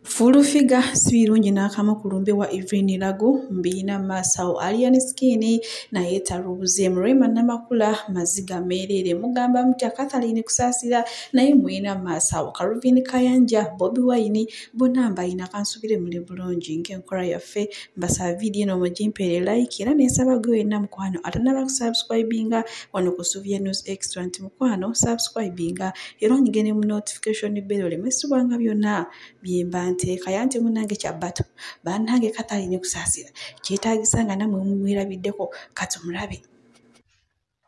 Full Figure si birungi n'akamu ku lumbe wa Evelyn Lagu mbiyina maaso Alien Skin naye talubuze Rema Namakula maziga meerere mugamba mutya Catherine Kusaasira naye muyina maaso Calvin Kayanja Bobi Wine bonna mbayina kansubire muli bulungi ng'enkola yaffe mbasaba vidiyo eno mugimpeere like era nensaba gwe wenna mukwano atannaba kusubscribinga wano ku Suvia News Extra nti mukwano subscribinga era onyige ne mu notification bell oleme subwanga byonna byemba nteeka yanti munnange kya bato bannange Catherine Kusaasira kyetaagisa nga nammwe mumwerabiddeko katumulabe.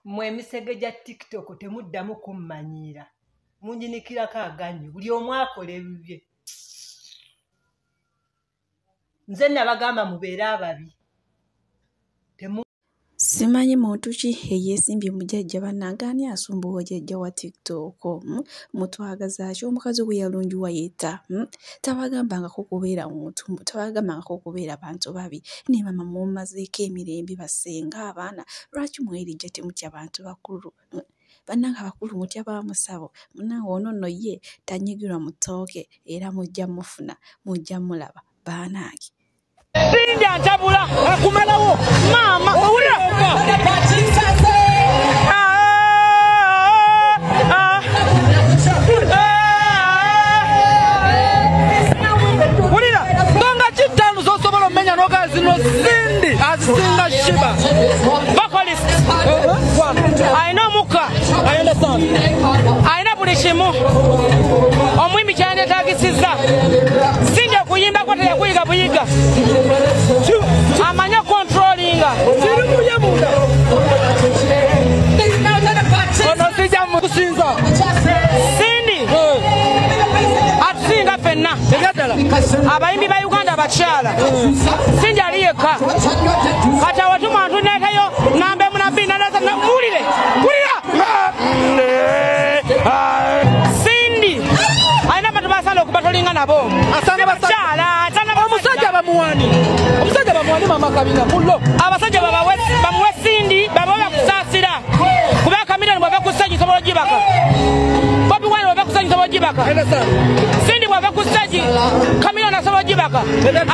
Mmwe emisege gya TikTok temuddamu kummanyiira, munjinikirako agannyo, buli omu akola ebibye. Nze nabagamba mubeere ababi. Simanyi muntu ki eyeesimbye mu jjajja bannange ani asumbuwa jjajja wa TikTok mutwagaza ki omukazi bwe yalungiwa yetta tabagambangako kubeera muntu tabagambangako kubeera bantu babi ne maama mummazeeko emirembe basenga abaana lwaki mwerijja temutya bantu bakulu bannange abakulu mutya ba musawo munnange ono nno ye tanyigirwa mu ttooke era mujja mufuna mujja mulaba bannange. Cindy antabula akumalawo mama owulira wulira ndonga kitano zosobola omenya noga zino Cindy azisinga Shiba vocalist ayina omuka ayina buli kimu omwimbi kyandetagisiza Cindy okuyimbako teyakuyiga buyiga amanya controllinga Cindy atusinga ffenna abayimbi ba Uganda abakyala Cindy ali yekka kati awatuma ntuneetayo namba emu na bbiri na muwulire wulira Cindy alina abantu basaana okubatolinga nabo omusajja bamuwani omusajja bamuwani mama kabina mullo abasajja bamuwe Cindy babawe bakusaasira kuba Chameleone bw'ava ku stage nsobola ogibaka Bobi Wine bw'ava ku stage nsobola ogibaka Cindy bw'ava ku stage Chameleone asobola ogibaka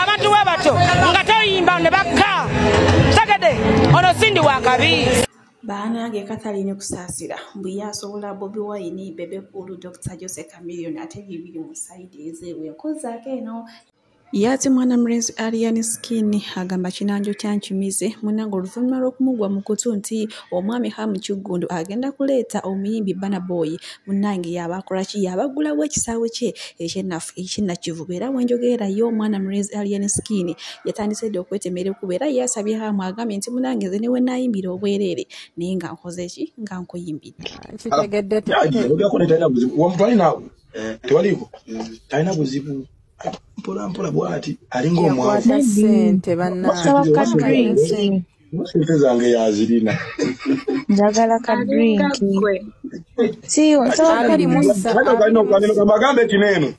abantu bwe batyo nga toyimba ne bakka tegedde ono Cindy wa kabi. Bannange Catherine Kusaasira mbu ye asobola Bobi Wine, Bebe Cool, Dr. Jose Chameleone ate bibiri mu sayidi ezeewe enkozaako eno. Ye mwana mulenzi Alien Skin agamba kinanjo kyankimize munnange oluvannyuma lw'okumugwa mu kutu nti omwami Ham Kiggundu agenda kuleeta omuyimbi Burna Boy munnange y'abakola ki y'abagulawo ekisaawe kye eky'e Nakivubo era wenjogerera ye omwana mulenzi Alien Skin yatandise dda okwetemera ekkubo era ye asabye Ham agambye nti munnange nze ne we naayimbira obwereere naye nga nkoze ki nga nkuyimbidde. Tewaliiko talina buzibu mpola mpola bw'ati alinga omwavu ssente bannange sente zange yazirina njagala ka drink bagambe kino eno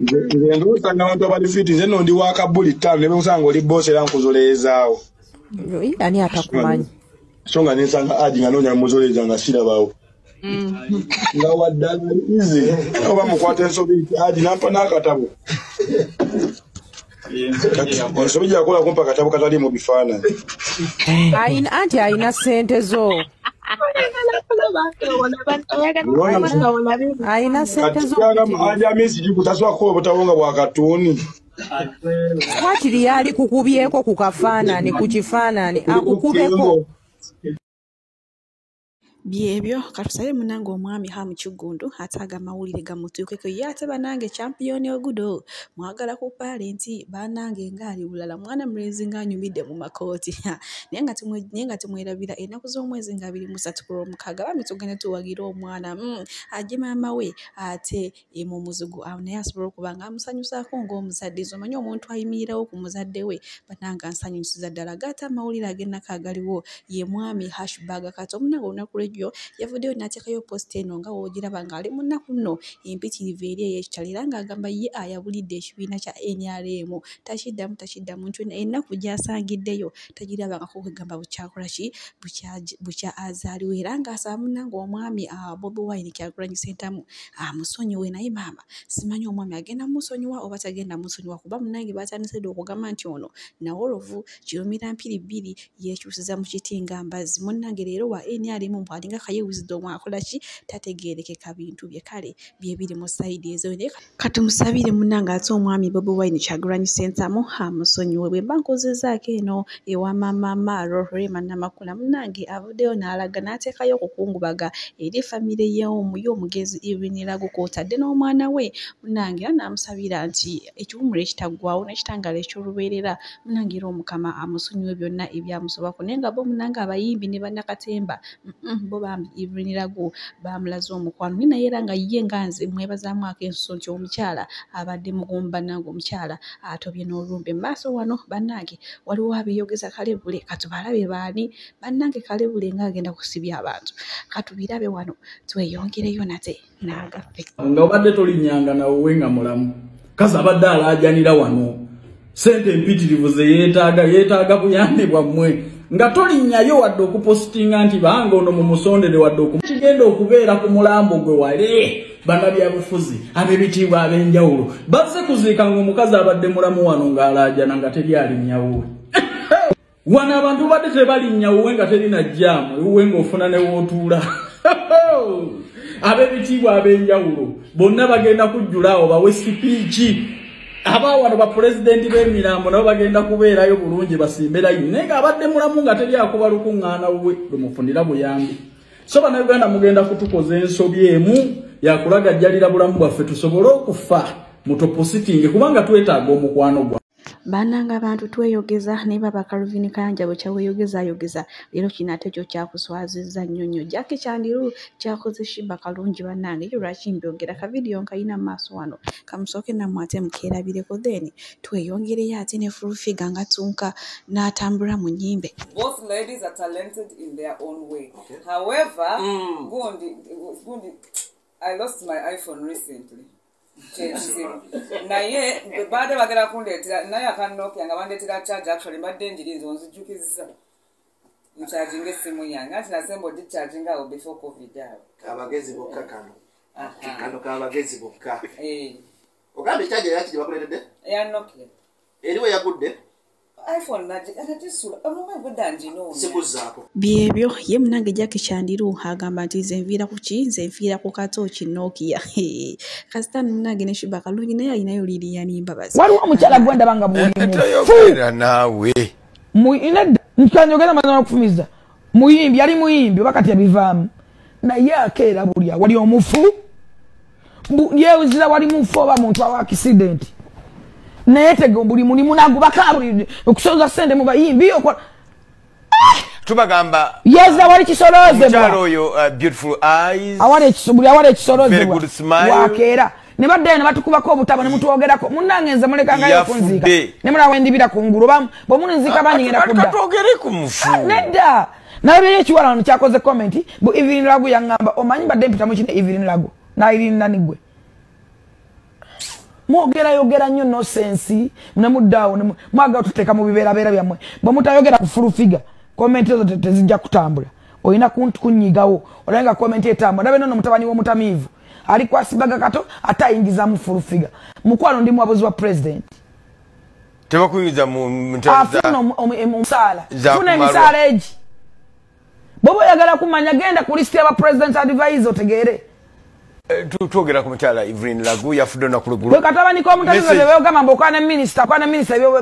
nze ndoosanga abantu abali fiti nze nno ndi wa kabuli ttaano ne bemusanga oli boosi era nkuzoleezaawo ani atakumanyi so nga nensanga adi nga noonya muzoleeza nga sirabawo nga waddala izi oba mukwata ensobi adi nampa n'akatabo ensobi gyakola kumpa akatabo katali mu bifaananyi anti alina ssente zo alina ssente zo ajamisi gikutaswako obutabo nga bwa katuuni wakiri yali kukubyeko ku kafaanani ku kifaanani akukubeko. Byebyo katusabe munnange omwami Ham Kiggundu ate amawulire gamutuukeko ye ate bannange champion ogudo mwagala ku parenti bannange ng'ali bulala mwana mulenzi ng'anyumidde mu makooti naye nga temwerabira ennaku z'omwezi nga 23 ku Lwomukaaga bambi tugenda tuwagira omwana ajje maama we ate mu muzigo naye asobola okuba nga amusanyusaako ng'omuzadde omanyi omuntu ayimirirawo ku muzadde we bannange ansanyusiza ddala gaate amawulire ag'ennaku agaliwo ye mwami Hashbag kati omunnange olunaku lw'ejjo Studio yavuddeyo n'ateekayo post eno nga w'ogiraba ng'ali mu nnaku nno empitirivu eri ey'ekitalo era ng'agamba ye ayabulidde ekibiina kya NRM takiddamu nti ennaku gy'asangiddeyo tagirabangako kwegamba bukyakola ki bukya azaaliwo era ng'asaba munnange omwami Bobi Wine Kyagulanyi Ssentamu amusonyiwe. Naye maama simanyi omwami agenda musonyiwa oba tagenda musonyiwa kuba munnange batandise dda okugamba nti ono nawolovu kirumira mpiri bbiri yeekyusiza mu kiti nga mbazzi. Munnange leero wa NRM mbwalinga Kaye Wisdom akola ki tategeerekeka bintu bye kale bye biri mu sayidi ezo. Naye katumusabire munnange ate omwami Bobi Wine Kyagulanyi Ssentamu amusonyiwe. Bwe mba nkozezaako eno ewa maama Maaro Rema Namakula munnange avuddeyo n'alaga n'ateekayo okukungubaga eri famire y'omugezi Evelyn Lagu kw'otadde n'omwana we munnange era n'amusabira nti ekiwummulo ekitaggwaawo n'ekitangaala eky'olubeerera munnange era Omukama amusonyiwe byonna ebyamusobako. Naye nga bo munnange abayimbi ne bannakatemba bo bambi Evelyn Lagu bamulaze omukwano naye era nga ye nga nze mwebazaamu ak'ensuso nti omukyala abadde mugumu bannange omukyala atobye n'olumbe. Mu maaso wano bannange waliwo abeeyogeza kalebule katubalabe baani bannange kalebule ng'agenda kusibya abantu katubirabe wano tweyongereyo nate n'agaffe. Nga obadde tolinnyanga nawe nga mulamu kazi abadde alaajanira wano sente empitirivu ze yeetaaga buyambi bwammwe nga tolinnyayo wadde okupositinga nti bange ono mumusondere wadde kigenda okubeera ku mulambo gwe wale bannabyabufuzi ab'ebitiibwa ab'enjawulo bazze kuziika ng'omukazi abadde mulamu wano ng'alaajana nga teri alinnya wuwe. Wano abantu badde tebalinnya wuwe nga terina jjaamu ewuwe ng'ofuna ne w'otuula. Ab'ebitiibwa ab'enjawulo bonna bagenda kujjula awo bawe sipiiki. Aba wano bapulezidenti b'emirambo nabo bagenda kubeerayo bulungi basimbe layini naye ng'abadde mulamu nga teri akuba lukuŋŋaana wuwe lumufunira buyambi. So bannayuganda mugenda kutukoza ensobi emu yakulagajjalira bulamu bwaffe tusobole okufa mutopositinge kubanga twetaaga omukwano gwa Bannange abantu tweyogeza ne baba Calvin Kayanja bwe kyaweyogeza ayogeza leero kino ate kyo kyakuswazizza nnyo nnyo. Jackie Chandiru kyakoze Shiba Kalungi bannange ekyo lwaki mbyogera kavidiyo nkayina mu maaso wano kamusooke nammwe ate mukeerabireko then tweyongereyo ate ne Full Figure nga ttunka n'atambula mu nnyimbe. Both ladies are talented in their own way. Okay. However, Gundi, I lost my iPhone recently. Naye baada bagera kundeetera naye aka Nokia nga bandeetera charge actually mbadde njiriza onzijjukizza ncharginga essimu yange anti nasemba ogicharginga awo before COVID awo. Abagezi bokka kano kabagezi bokka. Ogambye charger yaki gye bakuleetedde? Eya Nokia. Eriwo yagudde? iPhone nagisula omume budda njinoonya. Sikuzzaako. Byebyo ye munnange Jackie Chandiru agamba nti nze nviira ku ki nze nviira ku kato ki Nokia. Kasita munnange ne Shiba Kalungi naye alinayo Lilian Mbabazi. Waliwo omukyala gwe ndaba nga buli mufu. Naawe. Nkyanyogera mazima okufumiza. Muyimbi yali muyimbi oba kati yabivaamu. Naye akeera buli wali omufu. Yeewuzira wali mufu oba muntu awa accident. Naye tege buli mulimu nagubaka buli okusoza ssente mu bayimbi tubagamba yeza wali kisolozebwa omukyala oyo beautiful eyes awali ekisolozebwa wakeera ne baddayo ne batukubako obutabo ne mutwogerako munnange nze mulekangayo okunziika ne mulaba wendibira ku ngulu oba bwe munziika bangi ngenda kudda katwogere ku mufu nedda nalabyeyo ekiwala wano kyakoze comment bu Evelyn Lagu yaŋŋamba omanyi mbadde mpitamu kino Evelyn Lagu nairina niggwe mwogera yogera nnyo nonsense nemudaawo mwagala tuteeka mu bibeerabeera byammwe bwe mutayogera ku Full Figure comment ezo tezijja kutambula olina kunyigawo olabe nga comment etambula ndabe nono mutabani w'omutamiivu ali kwasibaga kato ate ayingizamu Full Figure mukwano ndi muwabuzi wa president tebakuyingiza mu afuna omusaala funa emisaala egi bw'oba oyagala kumanya genda ku list y'aba president advisor otegeere. Twogera ku mukyala Evelyn Lagu yafudde olunaku lw'eggulo. Bwe katabani k'omutamiivu byogamba mbu okwana minisita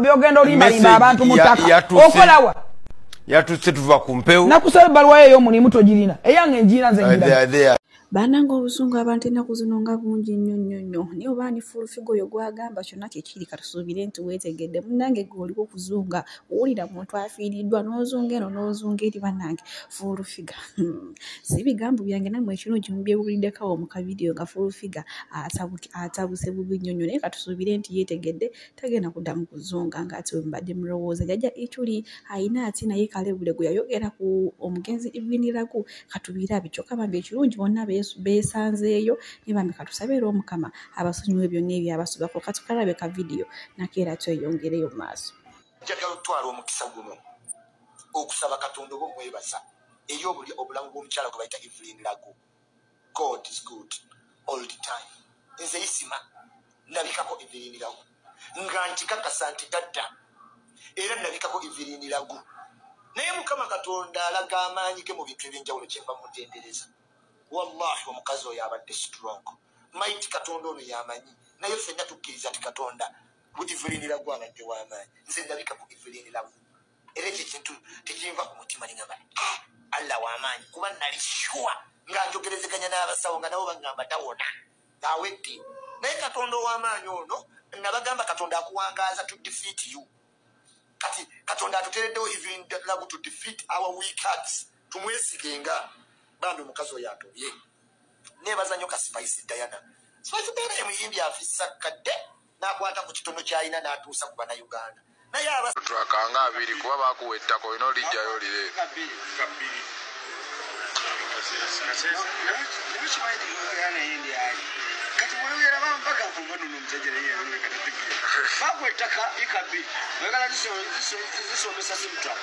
byogenda olimbalimba abantu mu ttaka okolawa yatuse tuva ku mpewo nakusaba ebbaluwa yo ey'omulimu togirina eyange njirina nze njirina. Bannange obusungu abantu ennaku zino nga bungi nnyo nnyo nnyo, naye oba ani Full Figure oyo gw'agamba kyonna kye kiri katusuubire nti weetegedde. Munnange ggwe oliko okuzunga, owulira muntu afiiriddwa n'ozunga eno n'ozunga eri. Bannange Full Figure si bigambo byange, nammwe ekirungi mubyewuliddeko awo mu kavidiyo nga Full Figure atabuse bubi nnyo nnyo, naye katusuubire nti yeetegedde tagenda kuddamu kuzunga ng'ate bwe mubadde mulowooza. Jjajja Ichuli ayina ati naye kalebule gwe yayogera ku omugenzi Evelyn Lagu, katubirabe. Kyokka bambi ekirungi bonna beesanzeeyo, ne bambi katusabe era Omukama abasonyiwe byonna ebyabasobako. Katukalabe ka vidiyo nako era tweyongereyo mu maaso. Njagala okutwala omukisa guno okusaba Katonda oba omwebaza eri obulamu bw'omukyala gwe bayita Evelyn Lagu. God is good all the time. Nze Isima nabikako Evelyn Lagu nga nkikakasa nti tadda, era nabikako Evelyn Lagu, naye Mukama Katonda alaga amaanyi ge mu bintu ebyenjawulo, kyenva mutendereza. Wallahi omukazi oyo abadde strong mighty, Katonda ono yamanyi, naye ffenna tukkiriza nti Katonda Evelyn Lagu abadde w'amaanyi. Nze ndabika ku Evelyn Lagu era ekyo ekintu tekinva ku mutima, ningamba Allah w'amaanyi, kuba nali sure nga njogerezeganya n'abasawo nga nabo baŋŋamba tawona awedde, naye Katonda ow'amaanyi ono nabagamba Katonda akuwangaaza to defeat you. Kati Katonda atuteereddewo Evelyn Lagu to defeat our weak hearts, tumwesigenga. Bambi omukazi oyo atobye. Neebaza nnyo ka Spice Diana. Spice Diana ye muyimbi afissa kadde n'akwata ku kitono ky'alina n'atuusa ku Bannayuganda. Naye twakanga abiri kuba bakuwa ettaka olina olijjayo lireeta. Bakuwa ettaka ikabbiri oyagala zisomesa simutwala.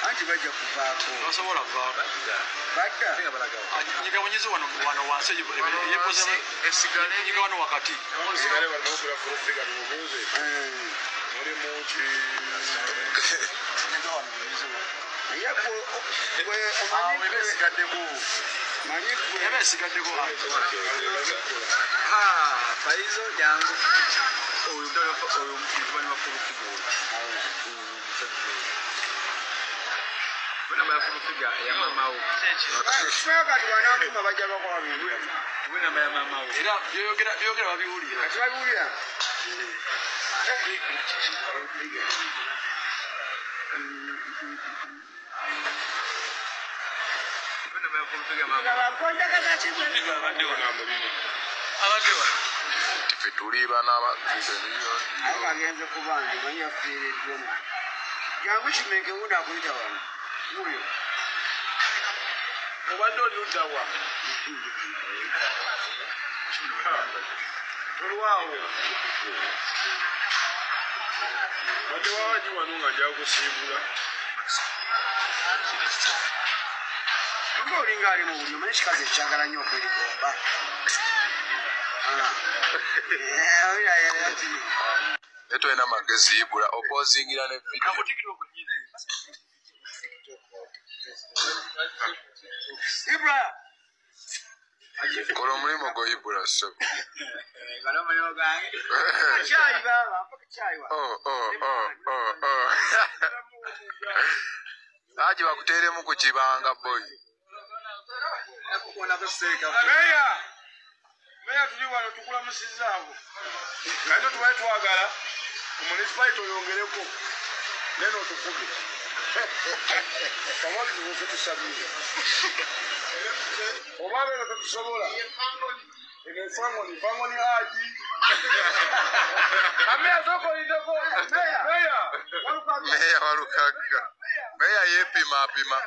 Anti bajja kuvaako. Basobola kuvaako. Badda. Nyiga bunyizi wano wano wansi yepoze nyiga wano wakati. Esigale wano okula Full Figure tumubuuze. Mulimu ki? Nyiga wano bunyizi wano. Naye gwe omanyi gwe esigaddeko. Manyi gwe. Ebe esigaddeko. Ha, Faizo jangu. Oyo oyo mutabani wa Full Figure. Era byogera babiwulira. Kati babiwulira. Ffe tuli bana ba agenze kubanja manyi yafiiriddwa. Jangu kimenke wuno akuyita wano. Wuyo. Obadde oludda wa? Tolwawo. Badde wawaji wano nga nja kusiibula. Nga olinga ali mu bulyo, omanyi ekikazi ekyagala nnyo okwerigomba. Naye tolina magezi Ibula, opozingira ne vidiyo. Ibula! Kola omulimu gwo Ibula ssebo. Haji bakuteeremu ku kibanga boy. Meya! Meya tuli wano tukulamusizzaako. Naye tubaye twagala ku municipality oyongereko neno otufuge. Kawagizi bweffe tusabire. Oba beero tetusobola. Eno enfangoni, enfangoni Haji. Meya Walukagga. Meya yeepima apima.